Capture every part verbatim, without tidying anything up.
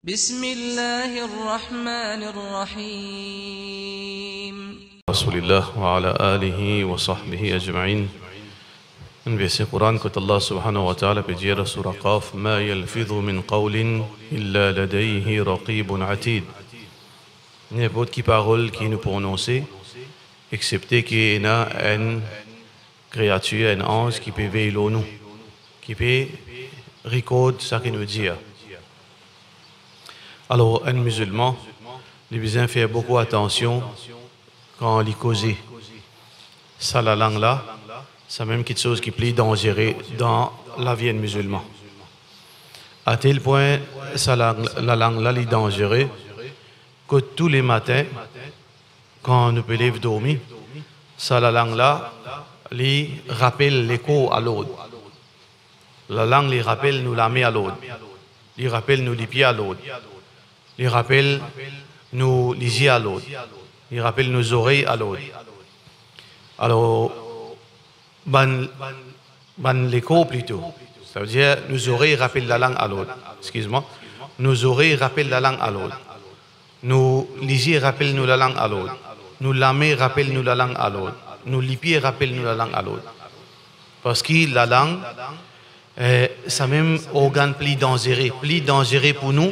بسم الله الرحمن الرحيم. رسول الله وعلى آله وصحبه أجمعين. Enn verse Koran kot Allah subhanahu wa ta'ala pe dir dan sura Qaf, "ما يلفظ من قول إلا لديه رقيب عتيد." Ninport ki parol ki nou prononse, exepte ki ena enn kreatir, enn anz ki pe vey lor nou, ki pe rekord seki nou dir. Alor, enn mizilman, li bizin fer boukou atansion kan li koze. Sa lalang la, samem kiksoz ki pli danzere dan lavi enn mizilman. A tel pwin, sa lang, lalang la, li danzere, kot touletan, kan nou pe lev dormi, sa lalang la, li rapel lekor a lord. Lalang, li rapel nou lame a lord. Li rapel nou lipie a lord. Li rapel nou lizie a lord. Li rapel nou zorey a lord. Alor, bann, bann lekor plito. Savedir, nou zorey rapel lalang a lord. Exkiz mwa. Nou zorey rapel lalang a lord. Nou lizie rapel nou lalang a lord. Nou lame rapel nou lalang a lord. Nou lipie rapel nou lalang a lord. Parski lalang, eh, samem organn pli danzere, pli danzere pou nou,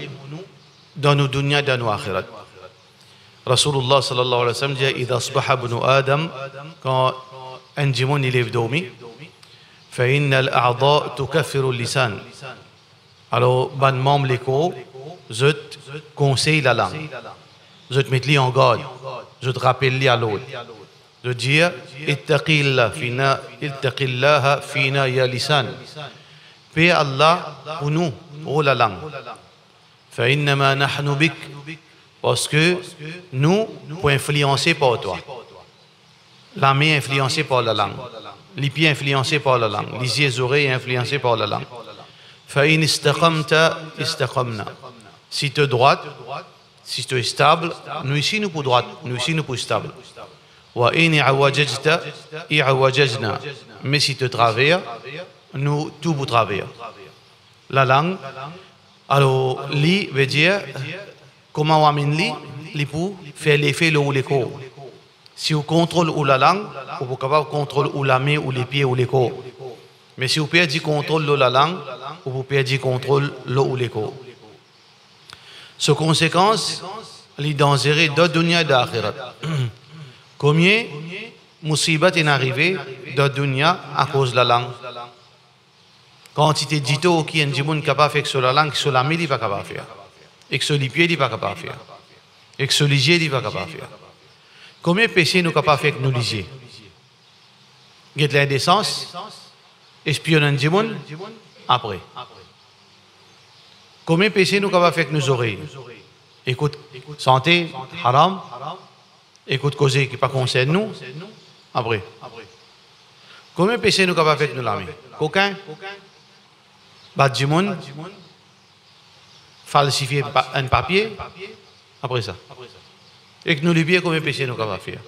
dan nou dunya, dan nou axirat. Rasoulullah sallallahu alayhi wa sallam dir, "إذا أصبح ابن آدم", kan enn dimoun li lev dormi, "فإن الأعضاء تكفر اللسان." Alor, bann manm lekor, zot konsey lalang. Zot met li an gard. Zot rapel li a lord. Zot dir, "اتق الله فينا، اتق الله فينا يا لسان." Per Allah pou nou, o lalang. "فإنما نحن بك." Parski nou pou inflianse par twa. Lame inflianse par lalang. Lipie inflianse par lalang. Lizie, zorey inflianse par lalang. "فإن استقمت استقمنا." Si to drwat, si to estab, nou osi nou pou drwat, nou osi nou pou estab. "وإن اعوججت اعوججنا." Me si to traver, nou tou pou traver. Lalang, alor, li ve dir, kouma ou amenn li, li pou fer lefe lor ou lekor. Si ou kontrol ou lalang, ou pou kapav kontrol ou lame, ou lipie, ou lekor. Me si ou perdi kontrol lor lalang, ou pou perdi kontrol lor ou lekor. So konsekans, li danzere dan dunya, dan axirat. Komie mousibat inn arive dan dunya akoz lalang. Kantite ditor ki enn dimoun kapav fer ek so lalang, ki so lame li pa kapav fer, ek so lipie li pa kapav fer, ek so lizie li pa kapav fer. Komie pese nou kapav fer ek nou lizie? Get lindesans, espionn enn dimoun, apre. Komie pese nou kapav fer ek nou zorey? Ekout sante, haram, ekout koze ki pa konsern nou, apre. Komie pese nou kapav fer ek nou lame? Kokin, bat dimoun, falsifie pa-, enn papie, apre sa. Ek nou lipie, komie pese nou kapav fer?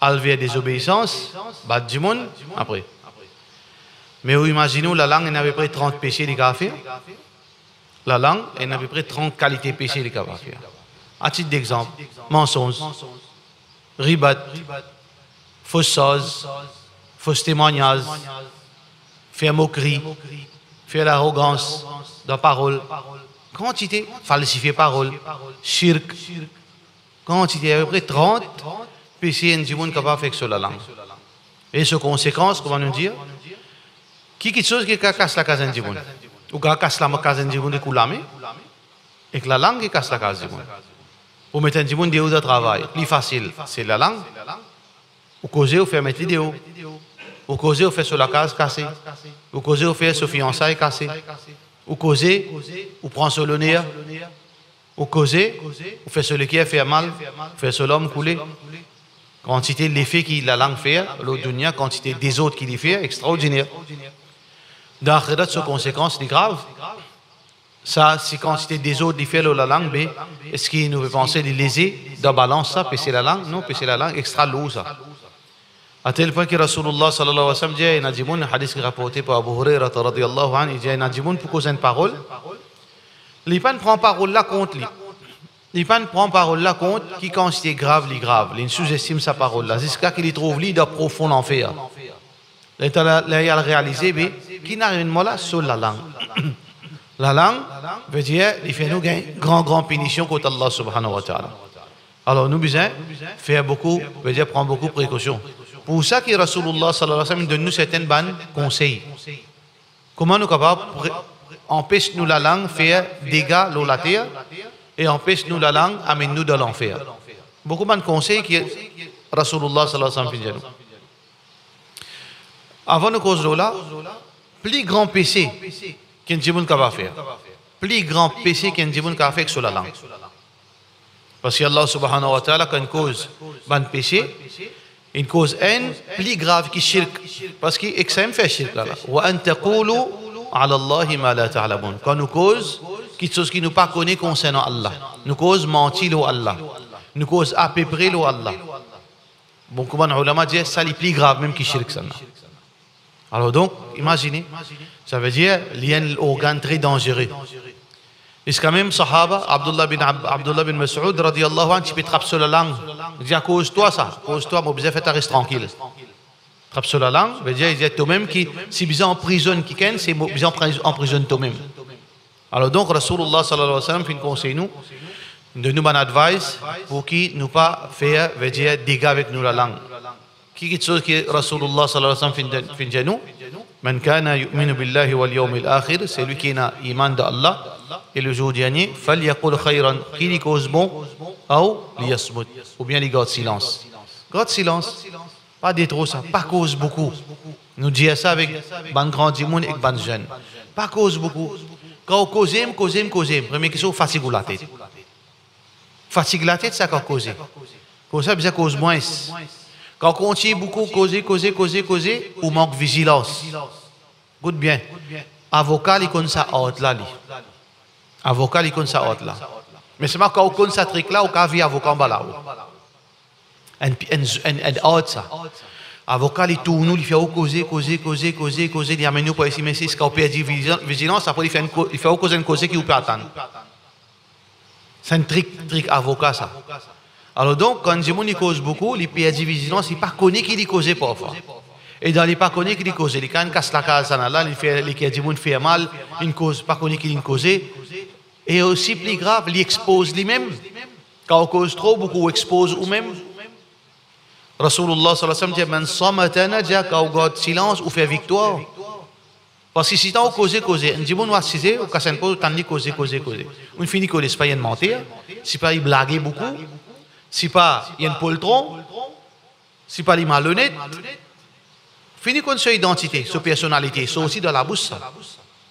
Al ver dezobeisans, bat dimoun, apre. Me ou imazine ou lalang, ena apepre trant pese li kapav fer. Lalang, ena apepre trant kalite pese li kapav fer. A tit dexanp, mansonz, ribat, fos sarz, fos temwagnaz, fer mokri, fer larogans dan parol, kantite, falsifie parol, shirk, kantite, apepre trant pese enn dimoun kapav fer ek so lalang. E so konsekans, kouma nou dir, ki kiksoz ki kav kas lakaz enn dimoun? Ou kav kas lakaz enn dimoun ek ou lame, ek lalang ki kas lakaz dimoun. Pou met enn dimoun deor dan travay, pli fasil, se lalang. Ou koze, ou fer met li deor. Ou koze, ou fer so lakaz kase. Ou koze, ou fer so fiansay kase. Ou koze, ou pran so loner. Ou koze, ou fer so leker fer mal, ou fer so larm koule. Kantite lefe ki lalang fer lor dunya, kantite dezord ki li fer, extraordiner. Dan axirat, so konsekans li grav. Sa, si kantite dezord li fer lor lalang, be, eski nou pe panse li leze dan balans sa, pese lalang? Non, pese lalang extra lour sa. A tel pwin ki Rasoulullah sallallahu alayhi wa sallam dir, ena dimoun, hadis ki raporte par Abu Hurayra radiyallahu anhu, li dir, ena dimoun pou koz enn parol, Li pa'nn pran parol la kont li. Li pa'nn pran parol la kont ki kantite grav li grav. Li'nn souzestim sa parol la, ziska ki li trouv li dan profon lanfer. Lerla, lerla li al realize, be, ki inn ariv mwa la, so lalang. Lalang, vedir, li fer nou gagn gran, gran pinision kot Allah subhanahu wa ta'ala. Alor, nou bizin fer boukou, vedir pran boukou prekosion. Pou sa ki Rasoulullah sallallahu alayhi wa sallam donn nou sertenn bann konsey. Kouma nou kapav pre-, anpes nou lalang fer dega lor later e anpes nou lalang amenn nou dan lanfer. Boukou bann konsey ki Rasoulullah sallallahu alayhi wa sallam finn dir nou. Avan nou koz lor la, pli gran pese ki enn dimoun kapav fer. Pli gran pese ki enn dimoun kapav fer ek so lalang. Parski Allah subhanahu wa ta'ala, kan inn koz bann pese, inn koz enn pli grav ki shirk. Parski ek samem fer shirk la, la. "Wa an taqulu ala Allahi ma la ta'lamun." Kan nou koz kiksoz ki nou pa kone konsernan Allah, nou koz manti lor Allah, nou koz apepre lor Allah. Bon, kouma bann oulama dir, sa li pli grav mem ki shirk, sa la. Alor donk, imazine, savedir, li enn organn tre danzere. Ziska mem sahaba, Abdullah bin Ab-, Abdullah bin Mas'ud, radiyallahu anhu, ti pe trap so lalang. Li dir, "Koz twa sa, koz twa, mo bizin fer twa res trankil." Trap so lalang, vedir, li dir, "Tomem ki, si bizin anprizonn kikenn, se mo bizin anpriz-, anprizonn tomem." Alor donk, Rasoulullah sallallahu alayhi wa sallam finn konsey nou, donn nou bann advice pou ki nou pa fer, vedir, dega avek nou lalang. Ki kiksoz ki Rasoulullah sallallahu alayhi wa sallam finn, finn dir nou? "Man kana yu'minu billahi wal yawmil akhir", selwi ki ena iman dan Allah e le zour dernie, "falyaqul khayran", ki li koz bon, "aw liyasmut", oubien li gard silans. Gard silans. Pa detro sa, pa koz boukou. Nou dir sa avek bann gran dimoun ek bann zenn. Pa koz boukou. Kan ou koze, koze, koze, premie kiksoz, ou fatig ou latet. Fatig latet sa kan ou koze. Koumsa bizin koz mwins. Kan ou kontign boukou koze, koze, koze, koze, ou mank vizilans. Ekout bien. Avoka, li konn sa art la, li. Avoka, li konn sa art la. Me selman kan ou konn sa trik la, ou kapav vinn avoka anba lao. Enn, enn, enn, enn art sa. Avoka, li tourn ou, li fer ou koze, koze, koze, koze, koze, li amenn ou par isi, me ziska ou perdi vizi-, vizilans, apre li fer enn ko-, li fer ou koz enn koze ki ou pa atann. Sa enn trik, trik avoka sa. Alor donk, kan dimoun li koz boukou, li perdi vizilans, li pa kone ki li koze parfwa. E dan li pa kone ki li koze, li kapav kas lakaz sa la, li fer, li fer dimoun fer mal, li koz, pa kone ki li koze. E osi pli grav, li expoz limem. Kan ou koz tro boukou, ou expoz oumem. Rasoulullah sallallahu alayhi wa sallam dir, "Man samata naja", kan ou gard silans, ou fer viktwar. Parski sitan ou koze, koze, enn dimoun ou asize, ou kas enn poz, ou tann li koze, koze, koze. Ou fini kone sipa li enn manter, sipa li blage boukou, sipa li enn poltron, sipa li malonet. Fini konn so idantite, so personalite, sorti dan labous sa.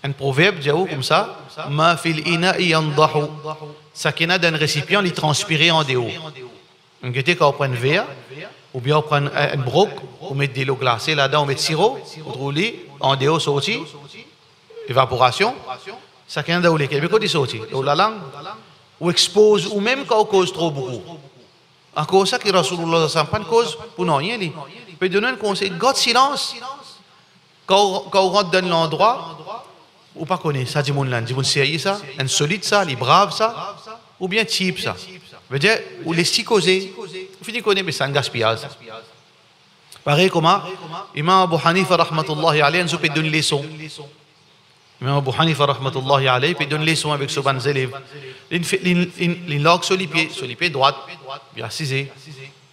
Enn proverb dir ou koumsa, "Ma fil ina'i yandahu." Sa ki ena dan enn resipian, li transpire andeor. Ou gete kan ou pran enn ver, oubien ou pran enn, enn brok, ou met delo glase ladan, ou met siro, ou trouv li andeor sorti, evaporasion, sa ki ena dan ou leker, me kot li sorti? Dan ou lalang. Ou expoz oumem kan ou koz tro boukou. Akoz sa ki Rasoulullah sallallahu alayhi wa sallam pa'nn koz pou nanye li. Pe donn enn konsey, gard silans. Kan ou, kan ou rant dan enn landrwa, ou pa kone sa dimoun la, enn dimoun serye sa, enn solid sa, li brav sa, oubien tip sa. Vedir, ou les li koze, ou fini kone, me sa enn gaspiyaz sa. Parey kouma Imam Abu Hanifa rahmatullahi alayh, enn zour pe donn leson. Imam Abu Hanifa rahmatullahi alayh pe donn leson avek so bann zelev. Li fe-, li, li, li larg so lipie, so lipie drwat, li asize.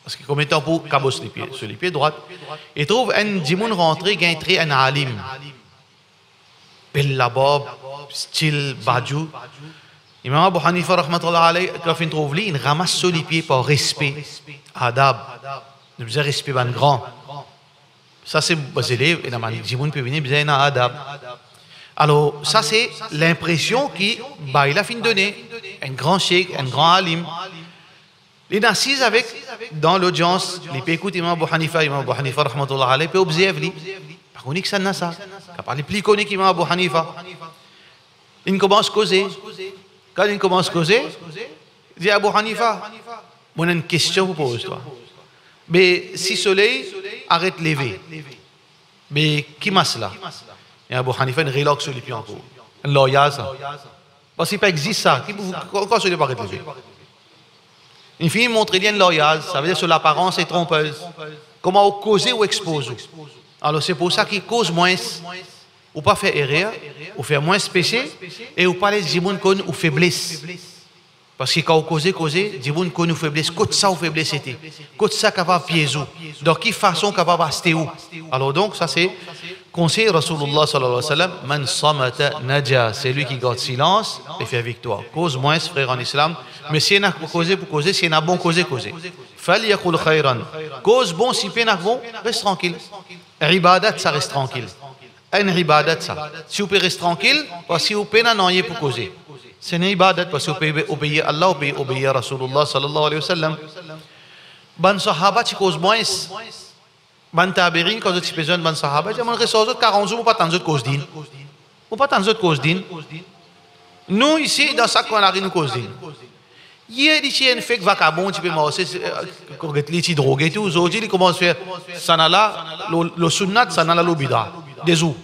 Parski konbien tan pou kabos lipie, so lipie drwat. E trouv enn dimoun rantre, gagn tre enn alim. Bel labarb, stil badjou. Imam Abu Hanifa rahmatullahi alayh, kan finn trouv li, inn ramas so lipie par respe, adab. Nou bizin respe bann gran. Sa se zelev, ena bann dimoun pe vini, bizin ena adab. Alor, sa se linpresion ki baila finn done, enn gran sheik, enn gran alim. Li inn asiz avek, dan lodians, li pe ekout Imam Abu Hanifa, Imam Abu Hanifa rahmatullahi alayh pe obzerv li. Pa kone ki sa ena sa. Kapav li pli kone ki Imam Abu Hanifa. Inn koumans koze. Kan inn koumans koze, dir Abu Hanifa, mo ena enn kestion pou poz twa. Be si soley aret leve, be ki mas la? E Abu Hanifa inn relarg so lipie ankor. Enn laryaz sa. Parski pa exist sa. Ki pou, kan, kan so pa get leve? Li fini montre li enn laryaz, savedir so laparans e tronpez. Kouma ou koze, ou expoz ou. Alor, se pou sa ki koz mwins, ou pa fer erer, ou fer mwins pese, e ou pa les dimoun konn ou febles. Parski kan ou koze, koze, dimoun konn ou febles, kot sa ou febles ete, kot sa kapav piez ou, dan ki fason kapav aste ou. Alor donk, sa se konsey Rasoulillah sallallahu alayhi wa sallam, "Man samata naja", selwi ki gard silans, li fer viktwar. Koz mwins, frer an Islam, me si ena koze pou koze, si ena bon koze, koze. "Falyakul khayran", koz bon, si pena bon, res trankil. Ibadat sa, res trankil. Enn ibadat sa. Si ou pe res trankil, parski ou pena nanye pou koze. Se enn ibadat, parski ou pe obeir Allah, ou pe obeir Rasoulillah sallallahu alayhi wa sallam. Bann sahaba ti koz mwins. Bann tabiin, kan zot ti pe zwenn bann sahaba, dir, "Mo res ar zot karant zour, mo pa tann zot koz din. Mo pa tann zot koz din." Nou isi, dan sak kwen lari, nou koz din. Yer, li ti enn fek vakabon, ti pe marse, se, eh, koget li ti droge tou. Zordi, li koumans fer sanala lor, lor sunnat, sanala lor bida. De zour.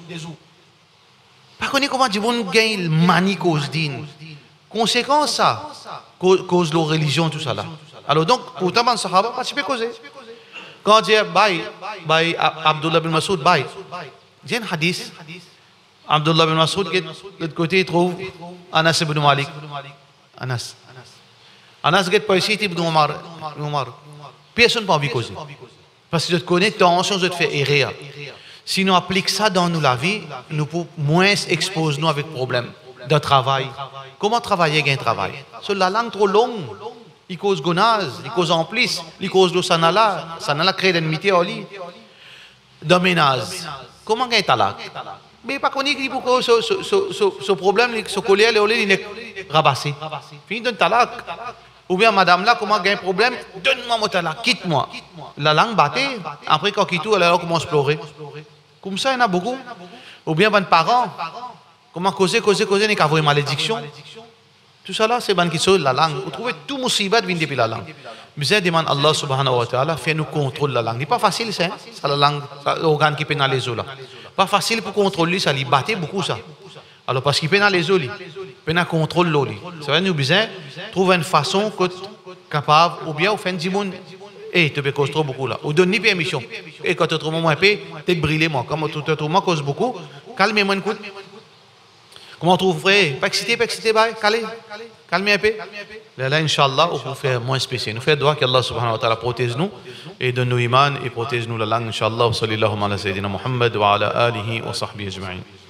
Pa kone kouma dimoun gagn mani koz din. Konsekans sa, ko-, koz lor relizion, tousala. Alor donk, pourtan bann sahaba pa ti pe koze. Kan dir, "Bay, bay, A-, Abdullah bin Masoud, bay." Dir enn hadis. Abdullah bin Masoud get lot kote, li trouv Anas ibn Malik. Anas. Anas get par isi, li dir, "Ibn Omar, Ibn Omar." Personn pa anvi koze. Parski zot kone tansion zot fer erer. Si nou aplik sa dan nou lavi, nou pou mwins expoz nou avek problem dan travay. Kouma travayer gagn travay? So lalang tro long, li koz gonaz, li koz anplis, li koz lor sanala, sanala kre lenmite ar li. Dan menaz, kouma gagn talak? Me pa kone ki pou koz so, so, so, so, so problem, li, so koler, li, li nek rabase. Fini donn talak. Oubien madam la, kouma gagn problem, "Donn mwa mo talak, kit mwa." Lalang bate, apre kan kit ou, ala koumans plore. Koumsa ena boukou. Oubien bann paran, kouma koze, koze, koze, nek avoy malediksion. Tousala se bann kiksoz lalang. Ou trouve tou mousibat vinn depi lalang. Bizin demann Allah subhanahu wa ta'ala fer nou kontrol lalang. Li pa fasil sa, sa lalang, sa organn ki pena lezot la. Pa fasil pou kontrol li sa, li bate boukou sa. Alor, parski pena lezot li, pena kontrol lor li. Savedir nou bizin trouv enn fason kot kapav, oubien ou fer enn dimoun, "E, to pe koz tro boukou la." Ou donn li permision. "E, kan to trouv mwa enpe, tet brile mwa. Kan to, to trouv mwa koz boukou, kalme mwa enn kout. Kouma ou trouv, frer, pa exite, pa exite, bay, kale, kalme enpe." Lerla, inshallah, ou pou fer mwins pese. Nou fer dwa ki Allah subhanahu wa ta'ala protez nou e donn nou iman e protez nou lalang, inshallah. Wa sallallahu ala sayyidina Muhammad wa ala alihi wa sahbihi ajma'in.